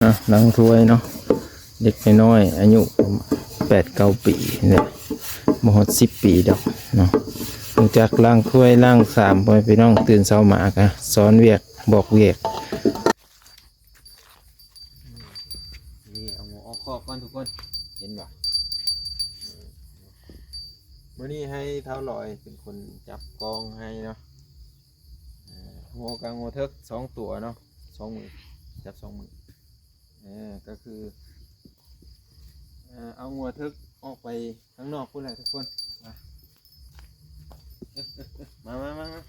ອ່ະ ລ້າງຖ້ວຍເນາະ ເດັກນ້ອຍໆ ອາຍຸປະມານແປດເກົ້າປີນີ້ແຫຼະ ບໍ່ຮອດສິບປີດອກເນາະ. ຮູ້ຈັກລ້າງຖ້ວຍລ້າງຊາມ ພໍ່ແມ່ພີ່ນ້ອງ ຕື່ນເຊົ້າມາກະສອນວຽກ ບອກວຽກ. ນີ້ ເອົາງົວອອກຄອກກ່ອນທຸກຄົນ ເຫັນບໍ່? ມື້ນີ້ໃຫ້ທ້າວລອຍເປັນຄົນຈັບກອງໃຫ້ເນາະ. ເອີ ງົວກະງົວເຖິກສອງຕົວເນາະ ສອງມື ຈັບສອງມື. ເອີ ກະຄື ເອີ ເອົາງົວເຖິກອອກໄປຂ້າງນອກພຸ້ນແຫຼະທຸກຄົນ. ມາ ມາ ມາ ມາ ມາ.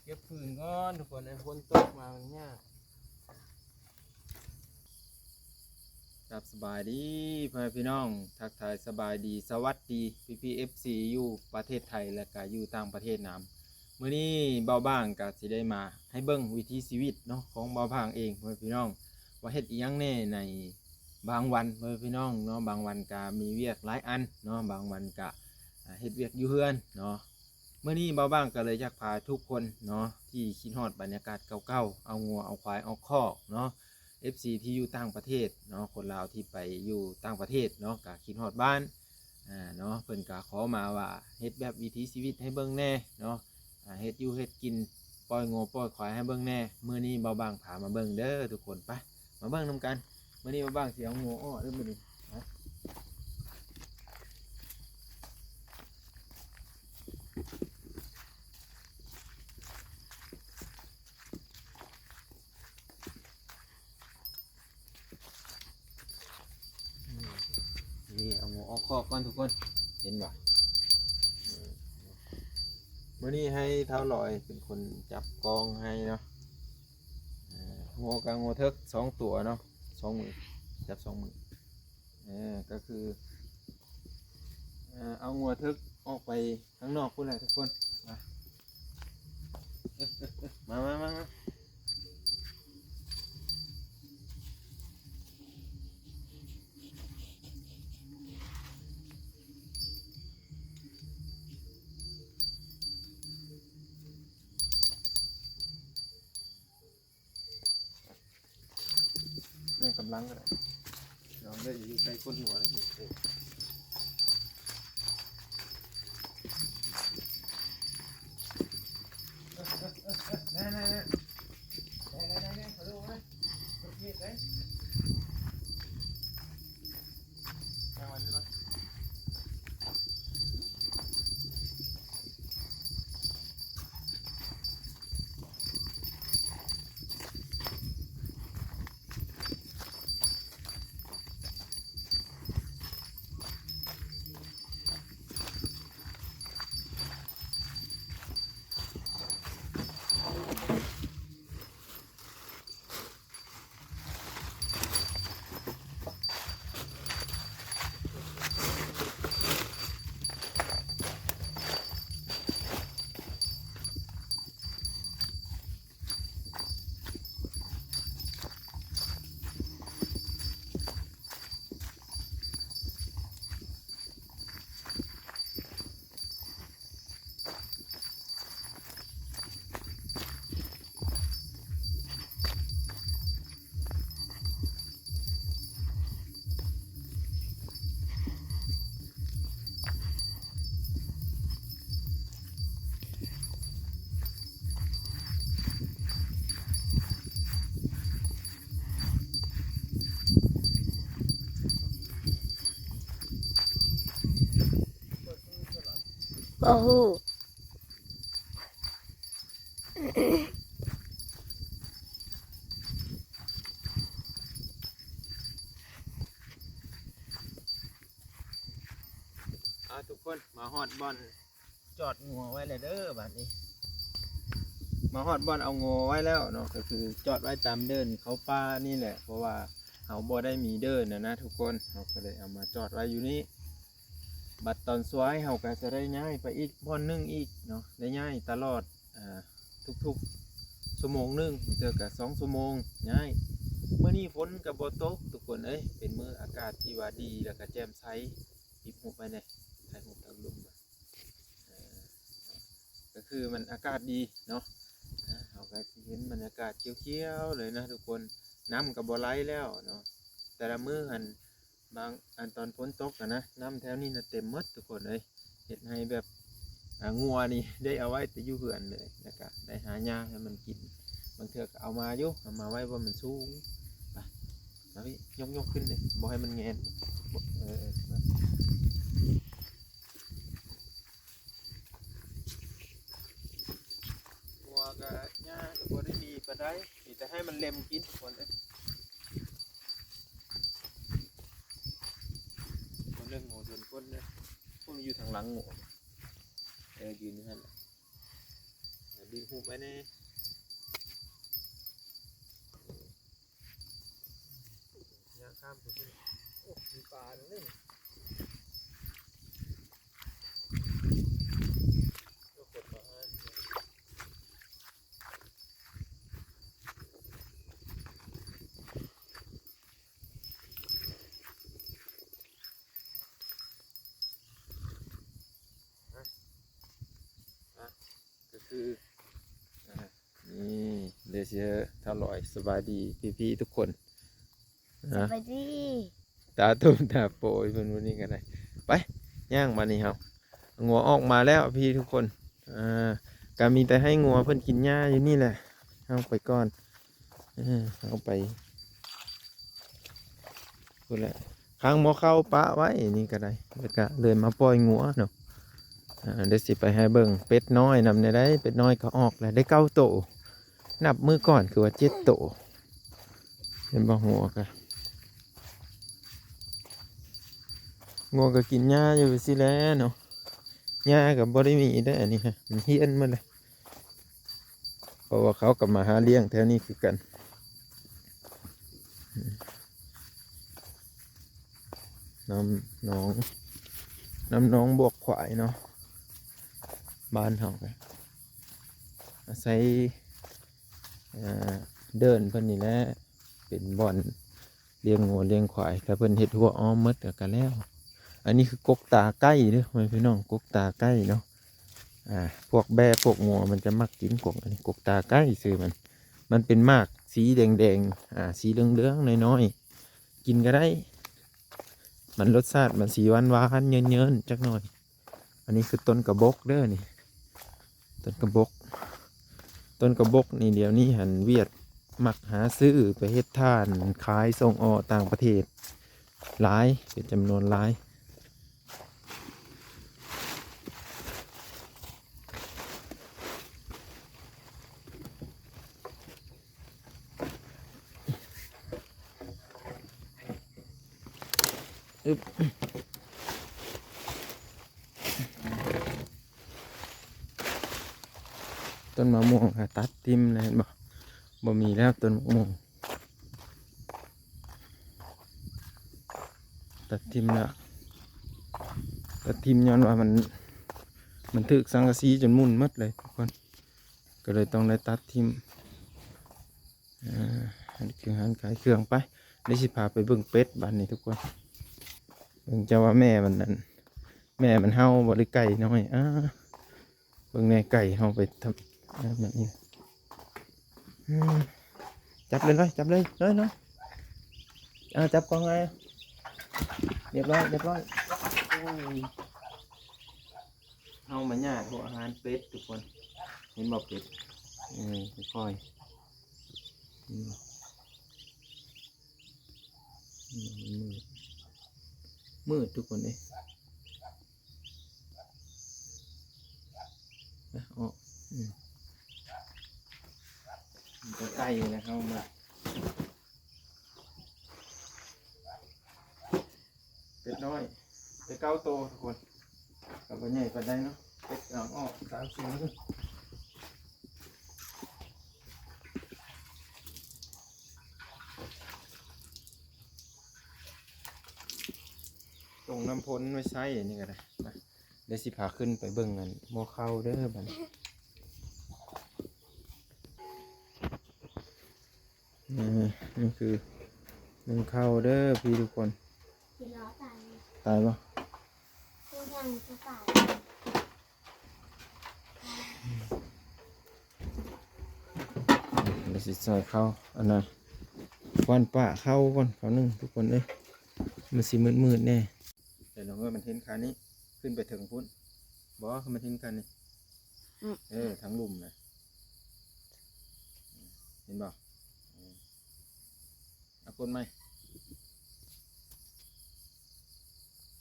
ເກັບຟືນກ່ອນທຸກຄົນ ເອີ ຝົນຕົກມາມັນຍາກ. ຄັບ ສະບາຍດີພໍ່ແມ່ພີ່ນ້ອງ ທັກທາຍສະບາຍດີສະຫວັດດີພີ່ໆ ເອັຟຊີ ຢູ່ປະເທດໄທ ແລະກະຢູ່ຕ່າງປະເທດນຳ. ມື້ນີ້ບ່າວບາງກະຊິໄດ້ມາໃຫ້ເບິ່ງວິຖີຊີວິດເນາະ ຂອງບ່າວບາງເອງ ພໍ່ແມ່ພີ່ນ້ອງ ວ່າເຮັດອີ່ຫຍັງແດ່ໃນບາງວັນ ພໍ່ແມ່ພີ່ນ້ອງເນາະ. ບາງວັນກະມີວຽກຫຼາຍອັນເນາະ ບາງວັນກະ ອາ ເຮັດວຽກຢູ່ເຮືອນເນາະ. ມື້ນີ້ບ່າວບາງກະເລີຍຢາກພາທຸກຄົນເນາະ ທີ່ຄິດຮອດບັນຍາກາດເກົ່າໆ ເອົາງົວເອົາຄວາຍອອກຄອກເນາະ ເອັຟຊີ ທີ່ຢູ່ຕ່າງປະເທດເນາະ ຄົນລາວທີ່ໄປຢູ່ຕ່າງປະເທດເນາະ ກະຄິດຮອດບ້ານ ອາ ເນາະ ເພິ່ນກະຂໍມາວ່າເຮັດແບບວິຖີຊີວິດໃຫ້ເບິ່ງແດ່ເນາະ ອາ ເຮັດຢູ່ເຮັດກິນ ປ່ອຍງົວປ່ອຍຄວາຍໃຫ້ເບິ່ງແດ່. ມື້ນີ້ບ່າວບາງພາມາເບິ່ງເດີທຸກຄົນ. ໄປ ມາເບິ່ງນຳກັນ ມື້ນີ້ບ່າວບາງຊິເອົາງົວອອກເດີມື້ນີ້. ນີ້ ເອົາງົວອອກຄອກກ່ອນທຸກຄົນ ເຫັນບໍ່? ມື້ນີ້ໃຫ້ທ້າວລອຍເປັນຄົນຈັບກອງໃຫ້ເນາະ. ເອີ ງົວກະງົວເຖິກສອງຕົວເນາະ ສອງມື ຈັບສອງມື. ເອີ ກະຄື ເອີ ເອົາງົວເຖິກອອກໄປ ຂ້າງນອກພຸ້ນແຫຼະທຸກຄົນ. ມາ ມາ ມາ ມາ ມາ. ແມ່ນກຳລັງກໍໄດ້ ລອງໄດ້ຢູ່ໃກ້ກົ້ນງົວແລ້ວນີ້. ບໍ່ຮູ້. ເອົາ ທຸກຄົນ ມາຮອດບ່ອນຈອດງົວໄວ້ແລ້ວເດີບາດນີ້. ມາຮອດບ່ອນເອົາງົວໄວ້ແລ້ວເນາະ ກໍຄືຈອດໄວ້ຕາມເດີ່ນເຂົ້າປ່ານີ້ແຫຼະ ເພາະວ່າເຮົາບໍ່ໄດ້ມີເດີ່ນນະນະທຸກຄົນ ເຮົາກໍເລີຍເອົາມາຈອດໄວ້ຢູ່ນີ້. ບັດຕອນສວາຍເຮົາກໍຈະໄດ້ຍ້າຍໄປອີກບ່ອນໜຶ່ງອີກເນາະ ໄດ້ຍ້າຍຕະຫຼອດ ອ່າ ທຸກໆຊົ່ວໂມງໜຶ່ງ ບາງເທື່ອກໍສອງຊົ່ວໂມງຍ້າຍ. ມື້ນີ້ຝົນກໍບໍ່ຕົກທຸກຄົນເອີຍ ເປັນມື້ອາກາດທີ່ວ່າດີ ແລ້ວກໍແຈ່ມໃສ. ຕິບຫູບໄປແດ່ ຄືມັນອາກາດດີເນາະ ອາ ເຮົາກໍຊິເຫັນບັນຍາກາດຂຽວໆເລີຍນະທຸກຄົນ. ນ້ຳກໍບໍ່ໄຫຼແລ້ວເນາະ ແຕ່ລະມື້ຫັ້ນ ບາງອັນຕອນຝົນຕົກຫັ້ນນະ ນ້ຳແຖວນີ້ນະເຕັມໝົດທຸກຄົນເອີຍ. ເຮັດໃຫ້ແບບ ອາ ງົວນີ້ໄດ້ເອົາໄວ້ແຕ່ຢູ່ເຮືອນເລີຍ ແລ້ວກະໄດ້ຫາຫຍ້າໃຫ້ມັນກິນ. ບາງເທື່ອກໍເອົາມາຢູ່ ເອົາມາໄວ້ບ່ອນມັນສູງ. ໄປ ມາພີ່ ຍົກໆຂຶ້ນເດ້ ບໍ່ໃຫ້ມັນແງນ ເອີ ເອີ ມາ. ງົວກໍຫຍ້າກໍບໍ່ໄດ້ມີປານໃດ ມີແຕ່ໃຫ້ມັນເລັມກິນທຸກຄົນເອີຍ. ບໍ່ເລື່ອງງົວຊົນຄົນເດີ ຄົນຢູ່ທາງຫຼັງງົວ ເອີ ຢືນຢູ່ຫັ້ນແຫຼະ ດຶງຮູບໄວ້ແດ່. ຍ່າງຂ້າມໄປພຸ້ນ ໂອ້ ມີປານະນີ້ ໂອ້ ຄົນມາອ່ານ. ອາ ອາ ກໍຄື ອາ ນີ້ເດຊິເຮີ ທ້າວຫຼອຍ ສະບາຍດີພີ່ໆທຸກຄົນ. ສະບາຍດີ ຕາຕຸ່ມຕາໂປຍເພິ່ນມື້ນີ້ກໍໄດ້. ໄປ ຍ່າງບາດນີ້ເຮົາ ງົວອອກມາແລ້ວພີ່ທຸກຄົນ. ອາ ກໍມີແຕ່ໃຫ້ງົວເພິ່ນກິນຫຍ້າຢູ່ນີ້ແຫຼະ ເຮົາໄປກ່ອນ ເອີ ເຮົາໄປ ພຸ້ນແຫຼະ ຂັງໝໍ້ເຂົ້າປະໄວ້ນີ້ກໍໄດ້ ແລ້ວກໍເລີຍມາປ່ອຍງົວເນາະ. ອາ ດຽວຊິໄປໃຫ້ເບິ່ງເປັດນ້ອຍນຳແດ່ໃດ ເປັດນ້ອຍກໍອອກແລ້ວ ໄດ້ເກົ້າໂຕ ນັບມື້ກ່ອນຄືວ່າເຈັດໂຕ ເຫັນບໍ່? ງົວກໍ ງົວກໍກິນຫຍ້າຢູ່ຊີ້ແຫຼະເນາະ ຫຍ້າກໍບໍ່ໄດ້ມີເດ້ ອັນນີ້ຮະ ມັນເຫ້ຍນໝົດແລ້ວ. ເພາະວ່າເຂົາກໍມາຫາລ້ຽງແຖວນີ້ຄືກັນ ນ້ຳໜອງ ນ້ຳໜອງບວກຂວາຍເນາະ. ບ້ານເຮົາກໍອາໄສ ເອີ ເດີ່ນເພິ່ນນີ້ແຫຼະ ເປັນບ່ອນ ລ້ຽງງົວລ້ຽງຄວາຍ ຖ້າເພິ່ນເຮັດຮົ້ວອ້ອມໝົດແລ້ວກໍແລ້ວ. ອັນນີ້ຄືກົກຕາໄກ່ເດີພໍ່ແມ່ພີ່ນ້ອງ ກົກຕາໄກ່ເນາະ. ອາ ພວກແບ້ພວກງົວມັນຈະມັກກິນກົກ ອັນນີ້ກົກຕາໄກ່ຊື່ມັນ. ມັນເປັນໝາກສີແດງໆ ອາ ສີເຫຼືອງໆນ້ອຍໆ ກິນກໍໄດ້ ມັນລົດຊາດມັນຊິຫວານໆ ເຍີນໆ ຈັກໜ້ອຍ. ອັນນີ້ຄືຕົ້ນກະບົກເດີນີ້ ຕົ້ນກະບົກ ຕົ້ນກະບົກນີ້ ດຽວນີ້ຫັ້ນຫວຽດມັກຫາຊື້ໄປເຮັດຖ່ານຂາຍສົ່ງອອກຕ່າງປະເທດຫຼາຍ ເປັນຈຳນວນຫຼາຍ. ອຶບ ຕົ້ນມະມ່ວງກໍຕັດຖິ້ມແລ້ວ ເຫັນບໍ່? ບໍ່ມີແລ້ວຕົ້ນມະມ່ວງ ຕັດຖິ້ມແລ້ວ ຕັດຖິ້ມຍ້ອນວ່າມັນ ມັນຖືກສັງກະສີຈົນໝຸ່ນໝົດເລີຍທຸກຄົນ ກໍເລີຍຕ້ອງໄດ້ຕັດຖິ້ມ. ອາ ອັນນີ້ຄືຮ້ານຂາຍເຄື່ອງ ໄປ ດຽວຊິພາໄປເບິ່ງເປັດບາດນີ້ທຸກຄົນ. ເບິ່ງເຈົ້າວ່າແມ່ມັນນັ້ນ ແມ່ມັນເຫົ່າບໍ່ ຫຼືໄກ່ນ້ອຍ? ອາ ເບິ່ງແນ່ ໄກ່ເຮົາໄປທຳ ອາ ແບບນີ້ ອືມ ຈັບເລີຍ ຈັບເລີຍ ເລີຍ ເລີຍ ອາ ຈັບກ້ອງໄວ້ ລຽບຮ້ອຍ ລຽບຮ້ອຍ. ໂອ້ຍ ເຮົາມາຍາດຫົວອາຫານເປັດທຸກຄົນ ເຫັນບໍ່ເປັດ? ເອີ ຄ່ອຍໆ ອືມ ມືດ ມືດທຸກຄົນເອີຍ. ອະ ອອກ ອືມ ມັນກໍໃກ້ແລ້ວ ເຮົາມາ ເປັດນ້ອຍ ໄດ້ເກົ້າໂຕທຸກຄົນ ກໍບໍ່ໃຫຍ່ປານໃດເນາະ ເປັດກຳລັງອອກສາມສີ່ມື້. ຕົງນ້ຳພົ້ນໄວ້ໃຊ້ ອັນນີ້ກໍໄດ້ ມາ ດຽວຊິພາຂຶ້ນໄປເບິ່ງອັນໝໍ້ເຂົ້າເດີບາດນີ້. ນີ້ ນີ້ຄືໜຶ້ງເຂົ້າເດີພີ່ທຸກຄົນ. ກິນແລ້ວຕາຍ ຕາຍບໍ່? ໂອ້ ຍັງຊິຕາຍ. ຊິຊ່ອຍເຂົາ ອັນນ່າ ຄວັນປະເຂົາກ່ອນ ເຂົາໜຶ່ງ ທຸກຄົນເອີຍ ມັນຊິມືດໆແດ່. ແຕ່ນ້ອງເອີຍ ມັນເຫັນຄານີ້ ຂຶ້ນໄປເທິງພຸ້ນບໍ່? ຄືມັນເຫັນຄານີ້ ອືມ ເອີ ທາງລຸ່ມນະ ເຫັນບໍ່? ເອີ ເອົາກົດໃໝ່.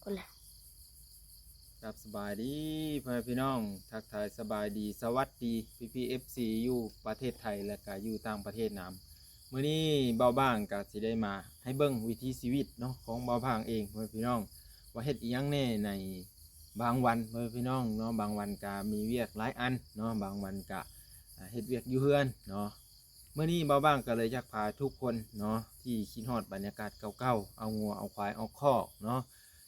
ຄົນລະ ຄັບ ສະບາຍດີພໍ່ແມ່ພີ່ນ້ອງ ທັກທາຍສະບາຍດີ ສະຫວັດດີພີ່ໆ ເອັຟຊີ ຢູ່ປະເທດໄທ ແລະກະຢູ່ຕ່າງປະເທດນຳ. ມື້ນີ້ບ່າວບາງກະຊິໄດ້ມາໃຫ້ເບິ່ງວິຖີຊີວິດເນາະ ຂອງບ່າວບາງເອງ ພໍ່ແມ່ພີ່ນ້ອງ ວ່າເຮັດອີ່ຫຍັງແດ່ໃນບາງວັນ ພໍ່ແມ່ພີ່ນ້ອງເນາະ. ບາງວັນກະມີວຽກຫຼາຍອັນເນາະ ບາງວັນກະ ອ່າ ເຮັດວຽກຢູ່ເຮືອນເນາະ. ມື້ນີ້ບ່າວບາງກໍເລີຍຢາກພາທຸກຄົນເນາະ ທີ່ຄິດຮອດບັນຍາກາດເກົ່າໆ ເອົາງົວເອົາຄວາຍອອກຄອກເນາະ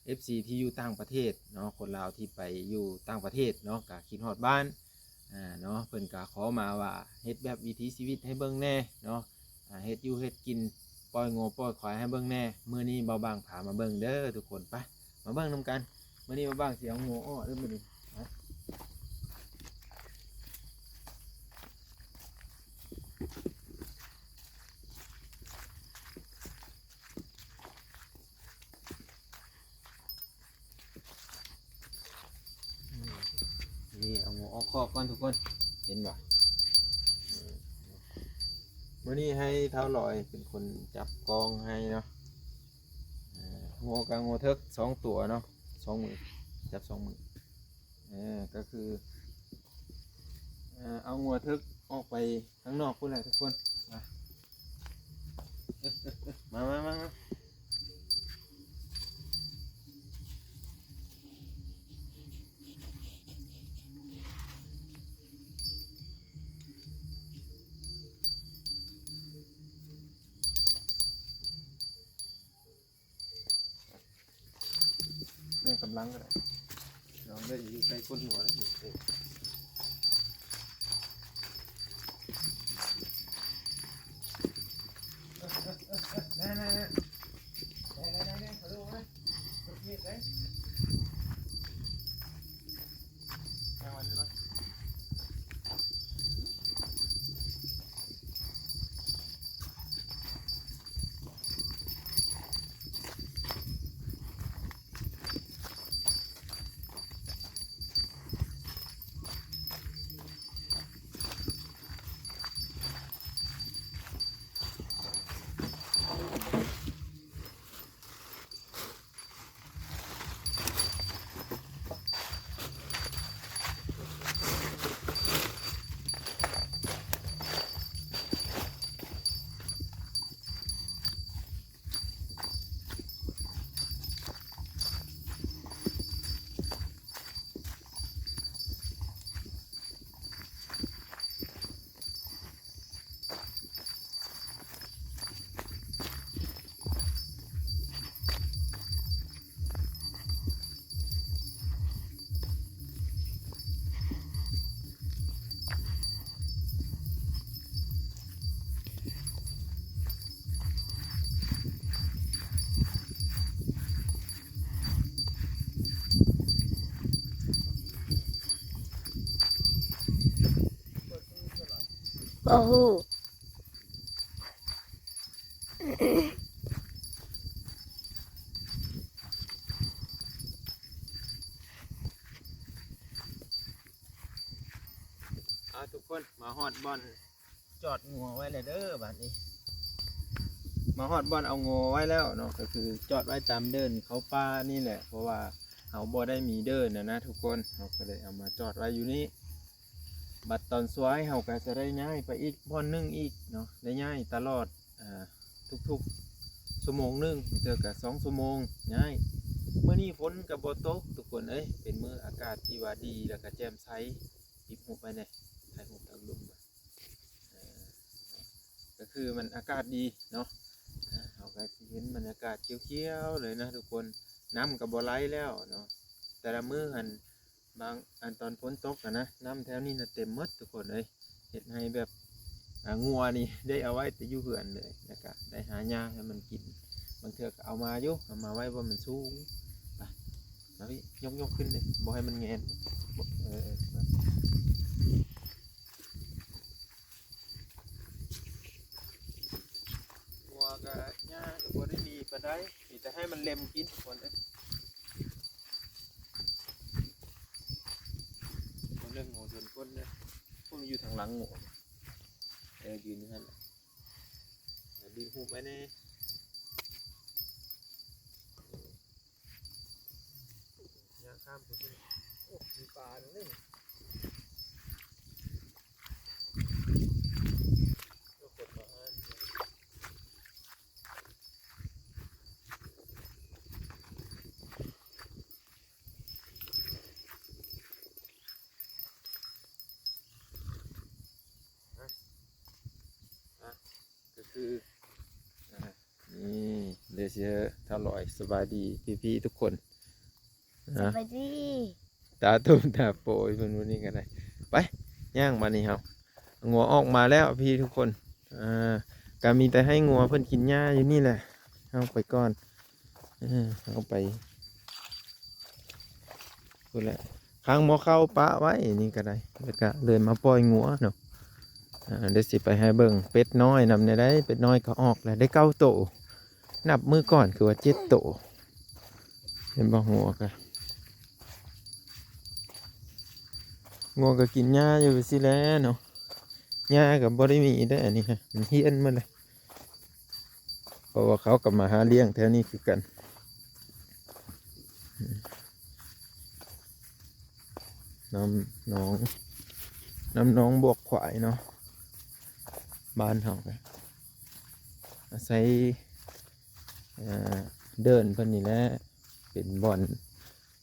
ເອັຟຊີ ທີ່ຢູ່ຕ່າງປະເທດເນາະ ຄົນລາວທີ່ໄປຢູ່ຕ່າງປະເທດເນາະ ກໍຄິດຮອດບ້ານ ອ່າ ເນາະ ເພິ່ນກໍຂໍມາວ່າເຮັດແບບວິຖີຊີວິດໃຫ້ເບິ່ງແດ່ເນາະ ອ່າ ເຮັດຢູ່ເຮັດກິນ ປ່ອຍງົວປ່ອຍຄວາຍໃຫ້ເບິ່ງແດ່. ມື້ນີ້ບ່າວບາງພາມາເບິ່ງເດີທຸກຄົນ ໄປ ມາເບິ່ງນຳກັນ. ມື້ນີ້ບ່າວບາງຊິເອົາງົວອອກເດີມື້ນີ້ ໄປ. ນີ້ ເອົາງົວອອກຄອກກ່ອນທຸກຄົນ ເຫັນບໍ່? ມື້ນີ້ໃຫ້ທ້າວລອຍເປັນຄົນຈັບກອງໃຫ້ເນາະ. ງົວກັບງົວເຖິກສອງຕົວເນາະ ສອງມື ຈັບສອງມື. ເອີ ກໍຄື ເອີ ເອົາງົວເຖິກອອກໄປຂ້າງນອກພຸ້ນແຫຼະທຸກຄົນ. ມາ ມາ ມາ ມາ ມາ. ແມ່ນກຳລັງກໍໄດ້ ລອງເດີ ຢູ່ໃກ້ກົ້ນຫົວເດີ. ບໍ່ຮູ້. ເອົາ ທຸກຄົນ ມາຮອດບ່ອນຈອດງົວໄວ້ແລ້ວເດີ ບາດນີ້ ມາຮອດບ່ອນເອົາງົວໄວ້ແລ້ວເນາະ ກໍຄືຈອດໄວ້ຕາມເດີ່ນເຂົ້າປ່ານີ້ແຫຼະ ເພາະວ່າເຮົາບໍ່ໄດ້ມີເດີ່ນນະ ນະທຸກຄົນ ເຮົາກໍເລີຍເອົາມາຈອດໄວ້ຢູ່ນີ້. ບັດຕອນສວາຍເຮົາກໍຈະໄດ້ຍ້າຍໄປອີກບ່ອນໜຶ່ງອີກເນາະ ໄດ້ຍ້າຍຕະຫຼອດ ອ່າ ທຸກໆຊົ່ວໂມງໜຶ່ງ ບາງເທື່ອກໍສອງຊົ່ວໂມງຍ້າຍ. ມື້ນີ້ຝົນກໍບໍ່ຕົກທຸກຄົນເອີຍ ເປັນມື້ອາກາດທີ່ວ່າດີ ແລ້ວກໍແຈ່ມໃສ. ຕິບຮູບໄວ້ແດ່ ຖ່າຍຮູບທາງລຸ່ມ ເອີ ກໍຄືມັນອາກາດດີເນາະ ເຮົາກໍຊິເຫັນບັນຍາກາດຂຽວໆເລີຍນະທຸກຄົນ. ນ້ຳກໍບໍ່ໄຫຼແລ້ວເນາະ ແຕ່ລະມື້ຫັ້ນ ບາງອັນຕອນຝົນຕົກຫັ້ນນະ ນ້ຳແຖວນີ້ນະເຕັມໝົດທຸກຄົນເອີຍ ເຮັດໃຫ້ແບບ ອ່າ ງົວນີ້ໄດ້ເອົາໄວ້ແຕ່ຢູ່ເຮືອນເລີຍ ແລ້ວກະໄດ້ຫາຫຍ້າໃຫ້ມັນກິນ. ບາງເທື່ອກະເອົາມາຢູ່ ເອົາມາໄວ້ບ່ອນມັນສູງ. ໄປ ມາພີ່ ຍົກໆຂຶ້ນເດ້ ບໍ່ໃຫ້ມັນແງນ ເອີ ເອີ ມາ. ເລັມກິນກ່ອນເດີ ຄົນເລື່ອງຫົວຊົນຄົນເດີ ຄົນຢູ່ທາງຫຼັງງົວ ເອີ ຢືນຢູ່ຫັ້ນແຫຼະ ເອີ ດຶງຮູບໄວ້ແດ່. ຍ່າງຂ້າມໄປພຸ້ນ ໂອ້ ມີປາໜຶ່ງ ໂອ້ ຄົນມາຫາ ກໍຄື ນີ້ ເດຊິເຮີ ທ້າວຫຼອຍ ສະບາຍດີພີ່ໆທຸກຄົນ ສະບາຍດີ ຕາຕຸ່ມຕາໂປຍເພິ່ນມື້ນີ້ກໍໄດ້ ໄປ ຍ່າງມານີ້ເຮົາ ງົວອອກມາແລ້ວພີ່ທຸກຄົນ ອ່າ ກໍມີແຕ່ໃຫ້ງົວເພິ່ນກິນຫຍ້າຢູ່ນີ້ແຫຼະ ເຮົາໄປກ່ອນ ເອີ ເຮົາໄປ ພຸ້ນແຫຼະ ຂັງໝໍ້ເຂົ້າປະໄວ້ນີ້ກໍໄດ້ ແລ້ວກໍເລີຍມາປ່ອຍງົວເນາະ ອ່າ ດຽວຊິໄປໃຫ້ເບິ່ງ ເປັດນ້ອຍນຳແດ່ໃດ ເປັດນ້ອຍກໍອອກແລ້ວ ໄດ້ເກົ້າໂຕ ນັບມື້ກ່ອນຄືວ່າເຈັດໂຕ ເຫັນບໍ່ ງົວກໍ ງົວກໍກິນຫຍ້າຢູ່ຊີ້ແຫຼະເນາະ ຫຍ້າກໍບໍ່ໄດ້ມີເດ້ ອັນນີ້ ມັນເຫ້ນໝົດເລີຍ. ເພາະວ່າເຂົາກໍມາຫາລ້ຽງແຖວນີ້ຄືກັນ ນຳໜອງ ນຳໜອງບວກຂວາຍເນາະ ບ້ານເຮົາກໍອາໄສ ເອີ ເດີ່ນເພິ່ນນີ້ແຫຼະ ເປັນບ່ອນ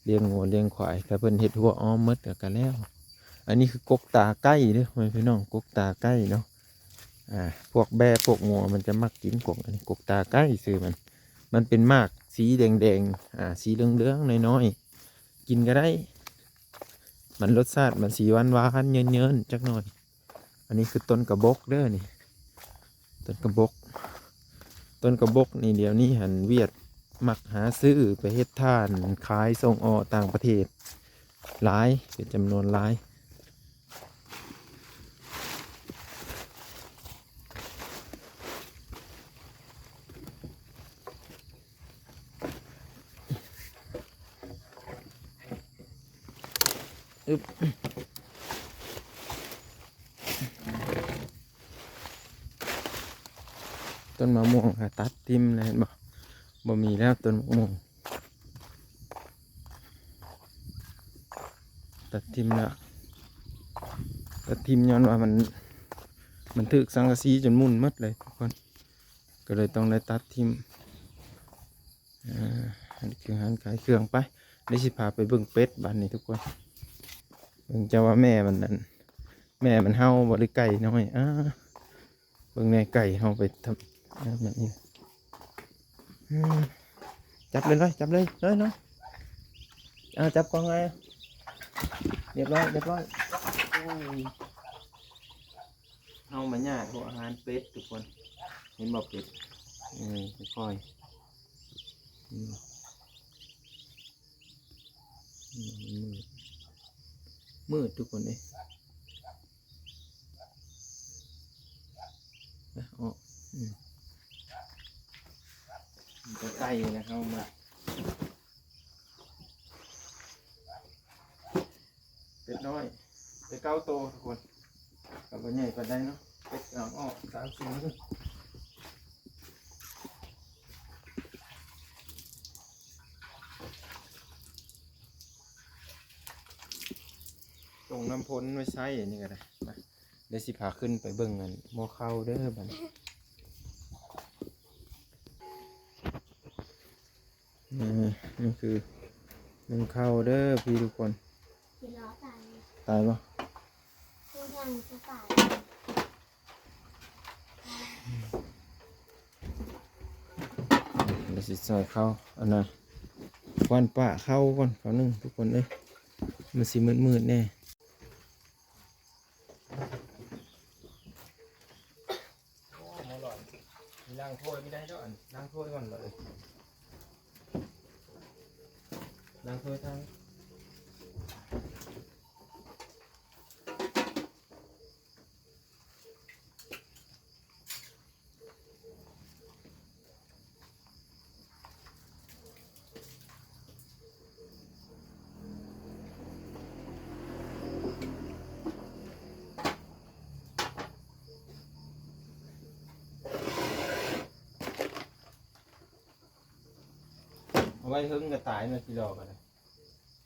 ລ້ຽງງົວລ້ຽງຄວາຍ ຖ້າເພິ່ນເຮັດຮົ້ວອ້ອມໝົດກໍ ກໍແລ້ວ. ອັນນີ້ຄືກົກຕາໄກ່ເດີ ພໍ່ແມ່ພີ່ນ້ອງ ກົກຕາໄກ່ເນາະ ອ່າ ພວກແບ້ພວກງົວມັນຈະມັກກິນກົກ ອັນນີ້ກົກຕາໄກ່ຊື່ມັນ ມັນເປັນໝາກສີແດງໆ ອ່າ ສີເຫຼືອງໆ ນ້ອຍໆ ກິນກໍໄດ້ ມັນລົດຊາດມັນຊິຫວານໆ ເຍີນໆ ຈັກໜ້ອຍ. ອັນນີ້ຄືຕົ້ນກະບົກເດີນີ້ ຕົ້ນກະບົກ ຕົ້ນກະບົກນີ້ ດຽວນີ້ຫັ້ນຫວຽດມັກຫາຊື້ໄປເຮັດຖ່ານຂາຍສົ່ງອອກຕ່າງປະເທດຫຼາຍ ເປັນຈຳນວນຫຼາຍ. ອຶບ ຕົ້ນມະມ່ວງກໍຕັດຖິ້ມແລ້ວ ເຫັນບໍ່? ບໍ່ມີແລ້ວຕົ້ນມະມ່ວງ ຕັດຖິ້ມແລ້ວ ຕັດຖິ້ມຍ້ອນວ່າມັນ ມັນຖືກສັງກະສີຈົນໝຸ່ນໝົດເລີຍທຸກຄົນ ກໍເລີຍຕ້ອງໄດ້ຕັດຖິ້ມ. ອ່າ ອັນນີ້ຄືຮ້ານຂາຍເຄື່ອງ ໄປ ດຽວຊິພາໄປເບິ່ງເປັດບາດນີ້ທຸກຄົນ ເບິ່ງເຈົ້າວ່າແມ່ມັນນັ້ນ ແມ່ມັນເຫົ່າບໍ່ ຫຼືໄກ່ນ້ອຍ ອ່າ ເບິ່ງແນ່ ໄກ່ເຮົາໄປທຳ ອັນນັ້ນນີ້ ອືມ ຈັບເລີຍ ຈັບເລີຍ ເລີຍ ເລີຍ ອ່າ ຈັບກ້ອງໄວ້ ຮຽບຮ້ອຍ ຮຽບຮ້ອຍ ໂອ້ຍ. ເຮົາມາຫຍ້າພວກອາຫານເປັດທຸກຄົນ ເຫັນບໍ່ເປັດ ເອີ ຄ່ອຍໆ ອືມ ອືມ ມືດ ມືດທຸກຄົນເອີຍ ອະ ອອກ ອືມ ມັນກໍໄກ່ແລ້ວ ເຮົາມາ ເປັດນ້ອຍ ໄດ້ເກົ້າໂຕທຸກຄົນ ກໍບໍ່ໃຫຍ່ປານໃດເນາະ ເປັດກຳລັງອອກສາມສີ່ມື້ ຕົງນ້ຳພົ້ນໄວ້ໃຊ້ ອັນນີ້ກໍໄດ້ ມາ ດຽວຊິພາຂຶ້ນໄປເບິ່ງອັນໝໍ້ເຂົ້າເດີບັດນີ້. ນີ້ ນີ້ຄືໜຶ້ງເຂົ້າເດີພີ່ທຸກຄົນ ກິນແລ້ວຕາຍ ຕາຍບໍ່? ຜູ້ຍັງຈະຕາຍ ດຽວຊິໃສ່ເຂົ້າ ອັນນ່າ ຄວັນປະເຂົ້າກ່ອນ ເຂົ້າໜຶ້ງທຸກຄົນເອີຍ ມັນຊິມືດໆແດ່. ໂອ້ ໝໍ້ຫຼອຍ ມີລ້າງຖ້ວຍ ມີໄດ້ດອກ ລ້າງຖ້ວຍກ່ອນເລີຍ ລ້າງຖ້ວຍທັງ ໂ ໄວ້ເຫິງກໍຕາຍເນາະ ຈີ່ຫຼໍ່ກໍໄດ້.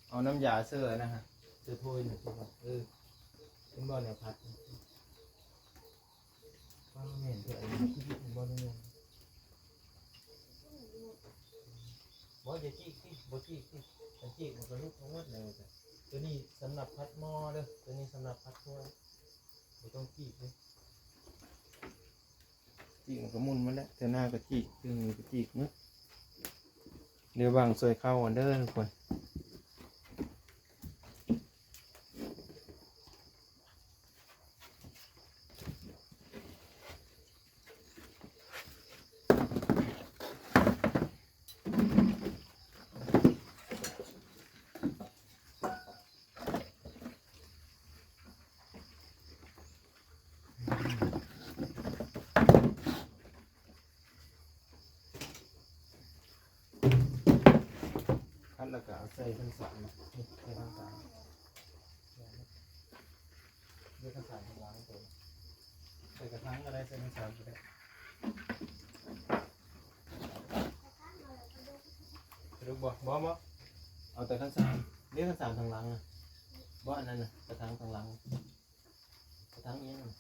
ເອົານ້ຳຢາເຊື້ອນະ ເຊື້ອໂທຍນະ ເອີ ເຫັນບໍ່ແນວພັດ ບໍ່ແມ່ນເທື່ອ ບໍ່ແມ່ນ ບໍ່ຢ່າຈີກຕິ ບໍ່ຈີກຕິ ຄັນຈີກມັນກໍຫຼຸດທັງໝົດເລີຍ. ໂຕນີ້ສຳລັບພັດໝໍ້ເດີ ໂຕນີ້ສຳລັບພັດຖ້ວຍ ບໍ່ຕ້ອງຈີກເດີ. ຈີກມັນກໍໝຸ່ນໝົດແຫຼະ ເທື່ອໜ້າກໍຈີກ ເທື່ອນີ້ກໍຈີກໝົດ ເດີຫວ່າງຊ່ວຍເຂົ້າກັນເດີທຸກຄົນ. ຄັດແລ້ວກໍເອົາໃສ່ຄັນສານ ນີ້ໃສ່ຄັນສານ ເອົາຄັນສານຂ້າງຫຼັງຕົວ ໃສ່ກະຖາງກໍໄດ້ ໃສ່ຄັນສານກໍໄດ້. ກະດູກບໍ່? ບໍ່ ບໍ່ ເອົາແຕ່ຄັນສານ ເດ້ ຄັນສານທາງຫຼັງນະ ບໍ່ ອັນນັ້ນນະ ກະຖາງທາງຫຼັງ ກະຖາງອີ່ຫຍັງນະ.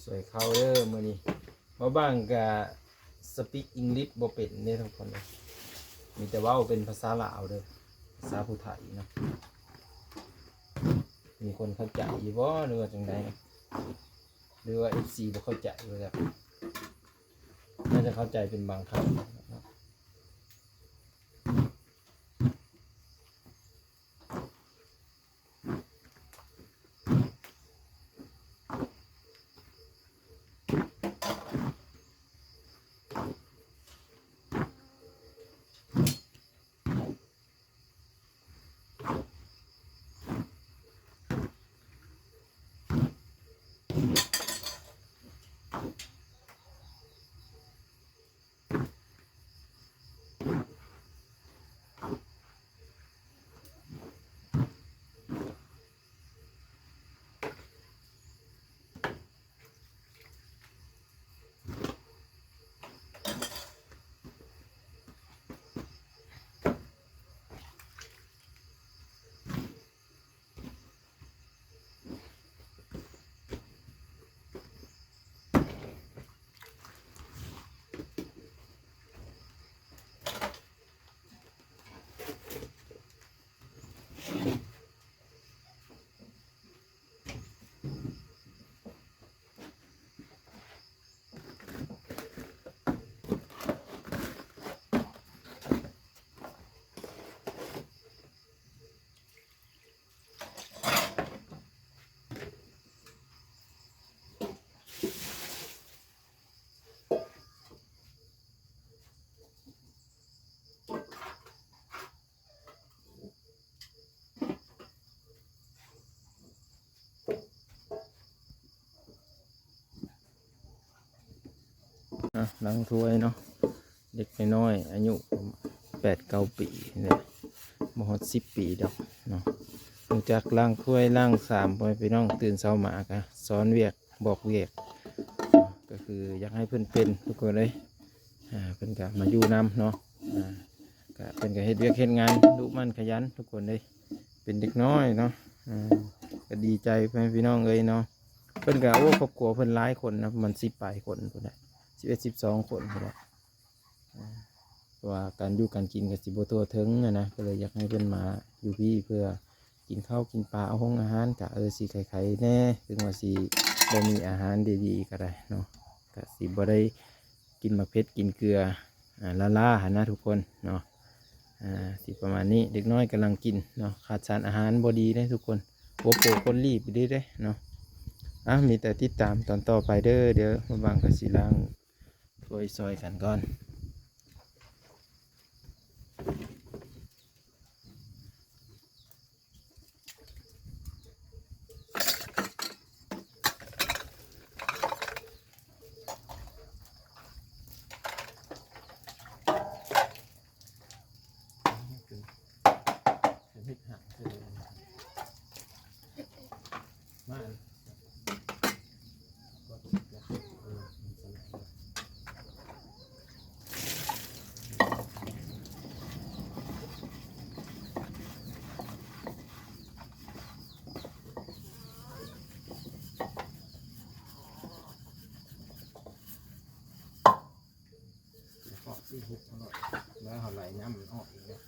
ຊ່ວຍເຂົ້າເດີມື້ນີ້ ບ່າວບາງກະ speak English ບໍ່ເປັນເດ້ທຸກຄົນເອີຍ ມີແຕ່ເວົ້າເປັນພາສາລາວເດີ ພາສາຜູ້ໄທເນາະ. ມີຄົນເຂົ້າໃຈຢູ່ບໍ່ ຫຼືວ່າຈັ່ງໃດ ຫຼືວ່າເອັຟຊີບໍ່ເຂົ້າໃຈ ບໍ່ຈັກ ໜ້າຈະເຂົ້າໃຈເປັນບາງຄຳເນາະ. ອ່ະ ລ້າງຖ້ວຍເນາະ ເດັກນ້ອຍໆ ອາຍຸແປດເກົ້າປີນີ້ແຫຼະ ບໍ່ຮອດສິບປີດອກເນາະ ຮູ້ຈັກລ້າງຖ້ວຍລ້າງຊາມ ພໍ່ແມ່ພີ່ນ້ອງ ຕື່ນເຊົ້າມາກະສອນວຽກ ບອກວຽກ ກໍຄືຢາກໃຫ້ເພິ່ນເປັນທຸກຄົນເລີຍ ອ່າ ເພິ່ນກໍມາຢູ່ນຳເນາະ ອ່າ ກໍເພິ່ນກໍເຮັດວຽກເຮັດງານດຸໝັ່ນຂະຫຍັນທຸກຄົນເລີຍ ເປັນເດັກນ້ອຍເນາະ ອ່າ ກໍດີໃຈພໍ່ແມ່ພີ່ນ້ອງເອີຍເນາະ ເພິ່ນກໍ ໂອ້ ຄອບຄົວເພິ່ນຫຼາຍຄົນນະ ປະມານສິບປາຍຄົນພຸ້ນແຫຼະ ສິບເອັດ ສິບສອງຄົນພຸ້ນແຫຼະ ອ່າ ເພາະວ່າການຢູ່ການກິນກໍຊິບໍ່ທົ່ວເຖິງຫັ້ນນະ ກໍເລີຍຢາກໃຫ້ເພິ່ນມາຢູ່ພີ້ເພື່ອ ກິນເຂົ້າກິນປາ ເອົາຫົງອາຫານກະ ເອີ ຊິໄຄໆແດ່ ເຖິງວ່າຊິບໍ່ມີອາຫານດີໆກໍໄດ້ເນາະ ກະຊິບໍ່ໄດ້ກິນໝາກເຜັດກິນເກືອ ອ່າ ລ້າໆຫັ້ນນະທຸກຄົນເນາະ ອ່າ ຊິປະມານນີ້ ເດັກນ້ອຍກຳລັງກິນເນາະ ຂາດສານອາຫານບໍ່ດີເດ້ທຸກຄົນ ຫົວໂປກຄົນລີບເດ້ເນາະ ອ່າ ມີແຕ່ຕິດຕາມຕອນຕໍ່ໄປເດີ ດຽວບ່າວບາງກໍຊິລ້າງຖ້ວຍຊ່ອຍກັນກ່ອນ. ທີ່ຫົກເນາະ ແລ້ວເຮົາໄລ່ຍຳມັນອອກອີກເນາະ.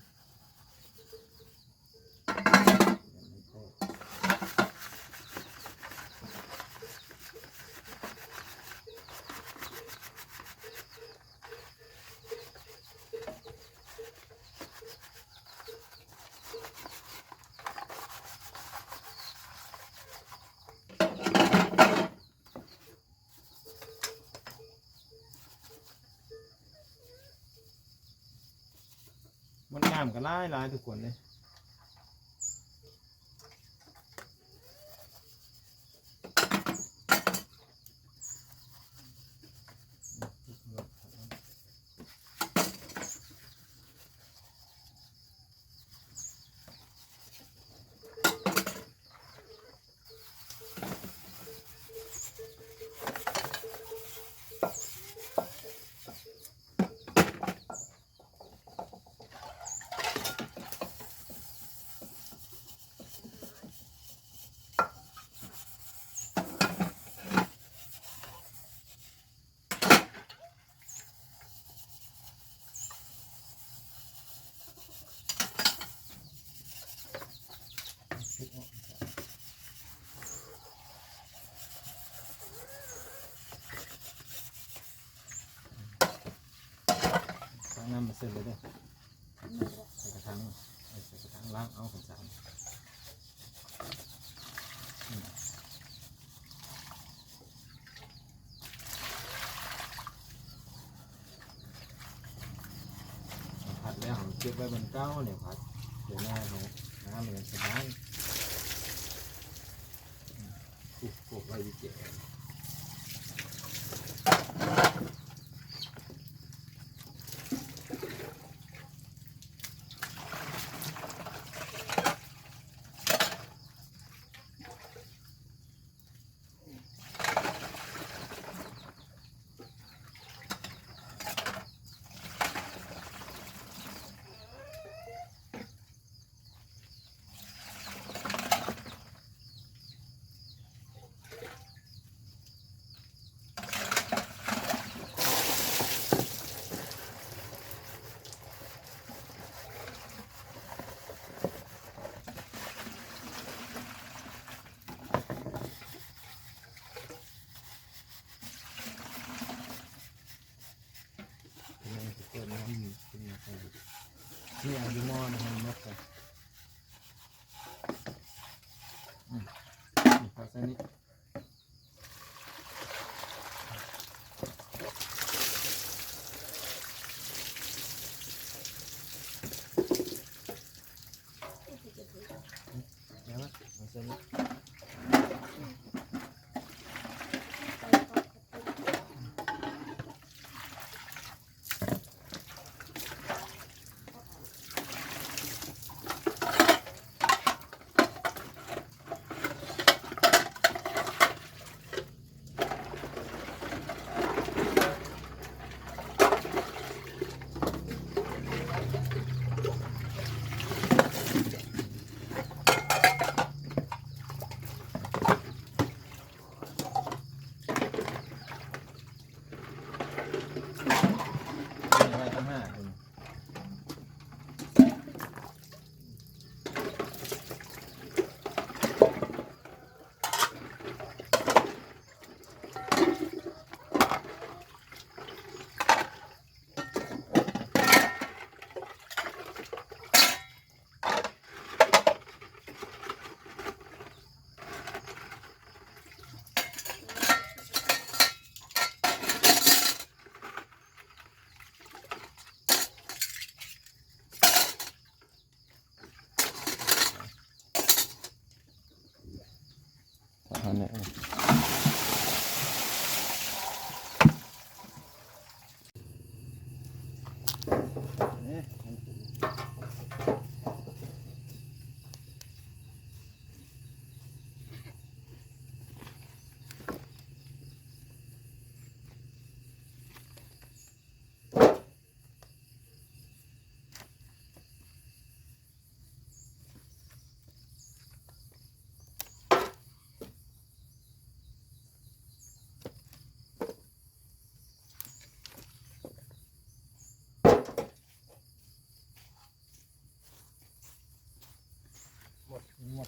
ມັນງາມກໍຫຼາຍໆ ທຸກຄົນເດ້. ຕັກນ້ຳມາເສີບເລີຍເດີ. ໃສ່ກະຖັງ ເອີ ໃສ່ກະຖັງລ້າງເອົາຄັນຊັ້ນ. ຜັດແລ້ວເຮົາເກັບໄວ້ບ່ອນເກົ່ານີ້ ຜັດເທື່ອໜ້າເຮົາຫາມັນສະບາຍ. ອືມ ກວບໄວ້ອີກແຈະ. ເປີດນ້ຳຂຶ້ນມາໃສ່ ນີ້ເອົາຢູ່ໝໍ້ນະ ໃຫ້ໝົດກ່ອນ. ອືມ ນີ້ເຂົ້າໃສ່ນີ້. ເອົາມາ ເອົາໃສ່ນີ້.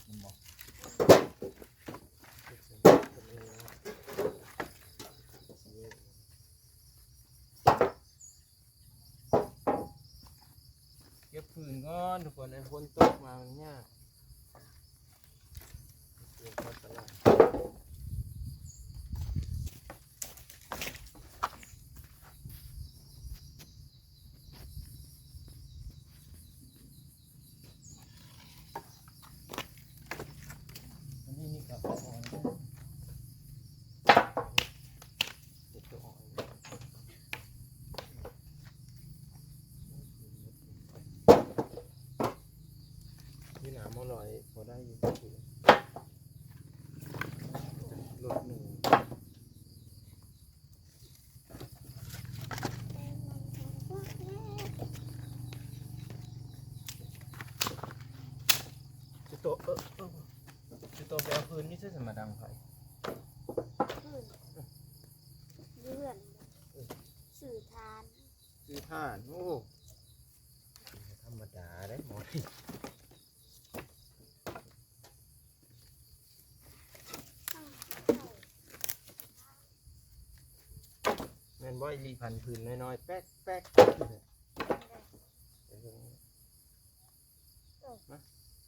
ມັນບໍ່ ເກັບຟືນກ່ອນທຸກຄົນ ເອີ ຝົນຕົກມາມັນຍາກ ເກັບຟືນກ່ອນຕະຫຼາດ. ອັນນີ້ນີ້ກໍອ່ອນ ເຮັດຕົວອ່ອນ ນີ້ນະ ໝໍລອຍພໍໄດ້ຢູ່ ລົດໜຶ່ງ. ຈຸໂຕ ເອີ ເອີ ຈຸໂຕໄປເອົາຟືນຢູ່ໃສ ຊິມາດັງໄຟ? ຟືນ ຢູ່ເຮືອນ ເອີ ຊື້ຖ່ານ ຊື້ຖ່ານ. ໂອ້ ບໍ່ທຳມະດາເດ້ໝໍນີ້. ແມ່ນບໍ່ອີ່ຫຼີ ພັນຜືນນ້ອຍໆ ແປັກໆ ມາ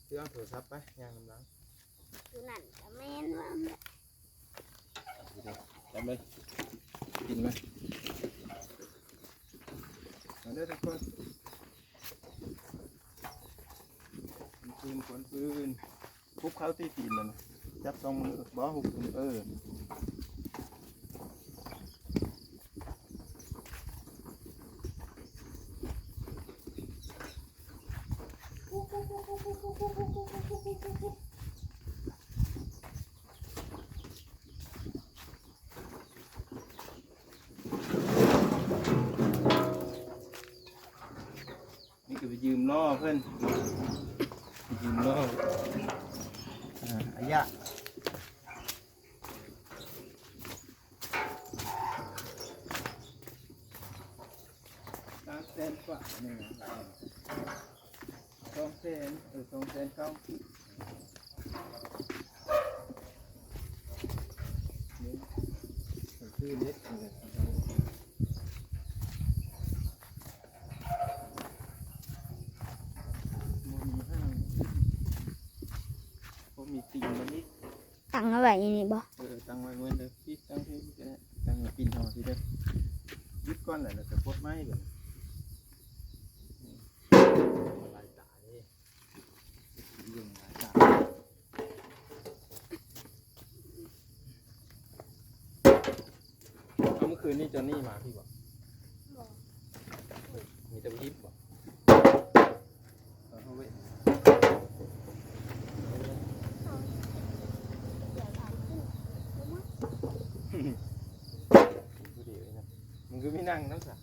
ຖືເອົາໂທລະສັບໄປ ຍ່າງນຳຫຼັງ ຢູ່ນັ້ນກໍແມ່ນວ່າ ຈັບເລີຍ ກິນມາ ມາເດີທຸກຄົນ ຄົນຟືນ ຄຸບເຂົ້າຕີຕີນມັນ ຈັບສອງມື ບໍ່ ຮຸບ ເອີ. ນີ້ກໍໄປຢືມລໍ້ເພິ່ນ ໄປຢືມລໍ້ ອາ ອາຍະ ສາມແສນກວ່າ ສອງແສນ ເອີ ສອງແສນເກົ້າ ຄືເລັດ ບໍ່ມີຫ້າງ ບໍ່ມີຕີນມັນອີກ. ຕັ້ງເອົາໄວ້ຢູ່ນີ້ບໍ່? ເອີ ຕັ້ງໄວ້ເໝິດເລີຍ ຕິດຕັ້ງທີ່ກໍໄດ້ ຕັ້ງປີນເຮົາທີ່ເດີ ຢຸດກ່ອນແຫຼະ ແລ້ວກໍກົດໄມ້ເບິ່ງ ຫຼາຍຕາເດ້ ເບິ່ງຫຼາຍຕາ. ເອົາ ມື້ຄືນນີ້ຈອນນີ້ມາພີ້ບໍ່? ບໍ່ ມີແຕ່ຜູ້ຍິບບໍ່? ເອົາເຮົາເວີຍ ເອົາ ດຽວຫຼາຍຜູ້ ຜູ້ມາ ຜູ້ດຽວນີ້ນະ ມັນຄືມີນັ່ງນຳຊະ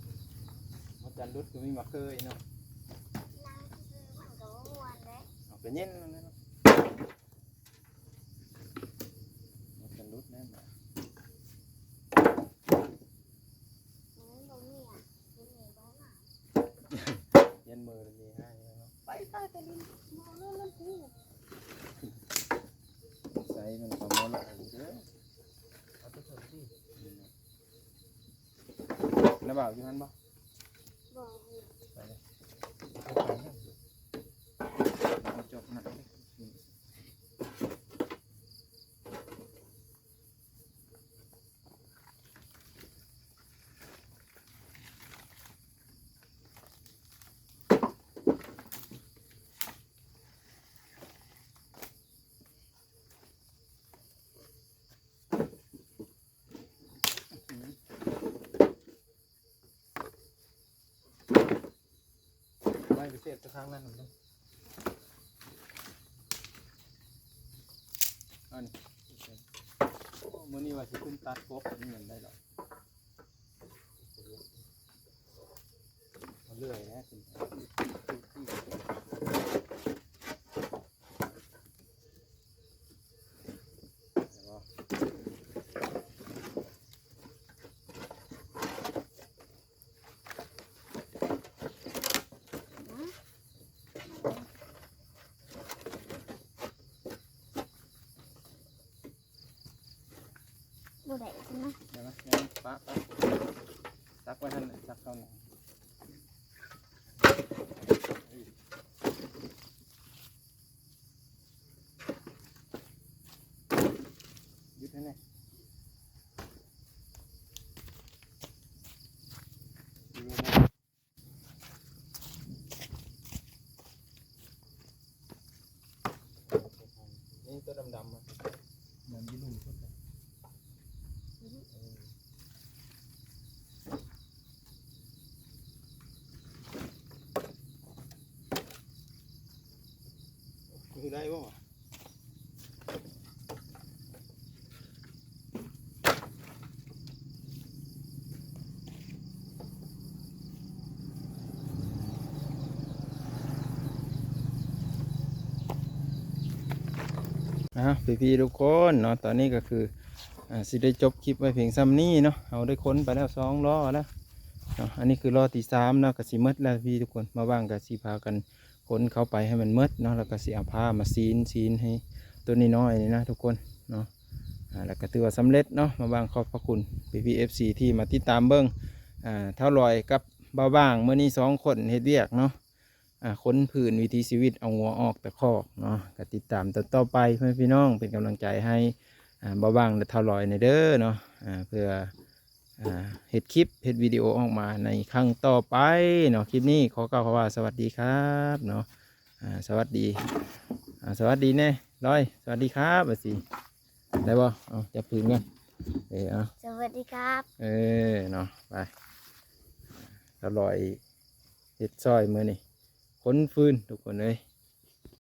ມາຈັນຫຼຸດຄືມີມາເຄີຍເນາະ ນັ່ງຊື່ໆ ມັນກໍບໍ່ມ່ວນເດ້ ເອົາ ກໍເຢັນນັ້ນແຫຼະເນາະ. ມັນຈະຫຼຸດແນ່ນອນ ມັນບໍ່ມີຫຍັງ ບໍ່ມີບໍ່ມາ ຢ້ານເມີແລ້ວມີໃຫ້ເນາະ ໄປ ໄປ ໄປຫຼິ້ນ ບໍ່ເລື່ອງນັ້ນ ໃສ່ມັນກໍບໍ່ຫຼາຍເດີ ເອົາໄປເຖິງທີ່ ນ້າບ່າວຢູ່ຫັ້ນບໍ່? ບໍ່ ໄປເລີຍ ເອົາໄປເລີຍ ເອົາຈອກນັ້ນເລີຍ. ໄວ້ໄປເສບແຕ່ທາງນັ້ນນຳເດີ ອັນນີ້ ໂອ້ ມື້ນີ້ວ່າຊິຂຶ້ນຕັດກົບ ມັນແມ່ນໄດ້ດອກ ເອົາເລື່ອຍແຫຼະ ຂຶ້ນໄປ. ຫືມ? ບໍ່ໄດ້ໃຊ່ໄໝ? ເດີນະ ປະ ປະ ຕັກໄວ້ຫັ້ນແຫຼະ ຕັກເຂົ້າໜ້າ ຢຸດໃຫ້ແນ່. ນີ້ຕົວດຳໆ ມັນຢູ່ລຸ່ມສຸດ ຄືໄດ້ບໍ່ວະ? ອ້າວ ພີ່ໆ ທຸກຄົນເນາະ ຕອນນີ້ກໍຄື ອ່າ ຊິໄດ້ຈົບຄລິບໄວ້ພຽງຊ່ຳນີ້ເນາະ. ເຮົາໄດ້ຂົນໄປແລ້ວສອງລໍ້ແລ້ວເນາະ ອັນນີ້ຄືລໍ້ທີສາມເນາະ ກໍຊິໝົດແລ້ວພີ່ໆ ທຸກຄົນ. ບ່າວບ່າງກໍຊິພາກັນ ຂົນເຂົ້າໄປໃຫ້ມັນໝົດເນາະ ແລ້ວກໍຊິເອົາຜ້າມາຊີ້ນ ຊີ້ນໃຫ້ຕົວນ້ອຍໆ ນີ້ນະທຸກຄົນເນາະ. ອ່າ ແລ້ວກໍຖືວ່າສຳເລັດເນາະ. ບ່າວບ່າງຂອບພະຄຸນພີ່ໆ ເອັຟຊີ ທີ່ມາຕິດຕາມເບິ່ງ ອ່າ ທ້າວຫຼອຍກັບບ່າວບ່າງ ມື້ນີ້ສອງຄົນເຮັດວຽກເນາະ ອ່າ ຂົນພື້ນ ວິຖີຊີວິດ ເອົາງົວອອກຕາຄອກເນາະ. ກໍຕິດຕາມຕອນຕໍ່ໄປ ພໍ່ແມ່ພີ່ນ້ອງ ເປັນກຳລັງໃຈໃຫ້ ອ່າ ບ່າວບ່າງ ແລະ ທ້າວຫຼອຍແດ່ເດີເນາະ ອ່າ ເພື່ອ ອ່າ ເຮັດຄລິບ ເຮັດວິດີໂອອອກມາໃນຄັ້ງຕໍ່ໄປເນາະ. ຄລິບນີ້ຂໍກ່າວຄຳວ່າສະຫວັດດີຄັບເນາະ. ອ່າ ສະຫວັດດີ ອ່າ ສະຫວັດດີແນ່ ຫຼອຍ ສະຫວັດດີຄັບ ວ່າຊິ ໄດ້ບໍ່? ເອົາ ຈັບພື້ນກ່ອນ ເອີ ເອົາ ສະຫວັດດີຄັບ ເອີ ເນາະ ໄປ ສາວຫຼອຍເຮັດຊ່ອຍມື້ນີ້ ຂົນຟືນທຸກຄົນເອີຍ.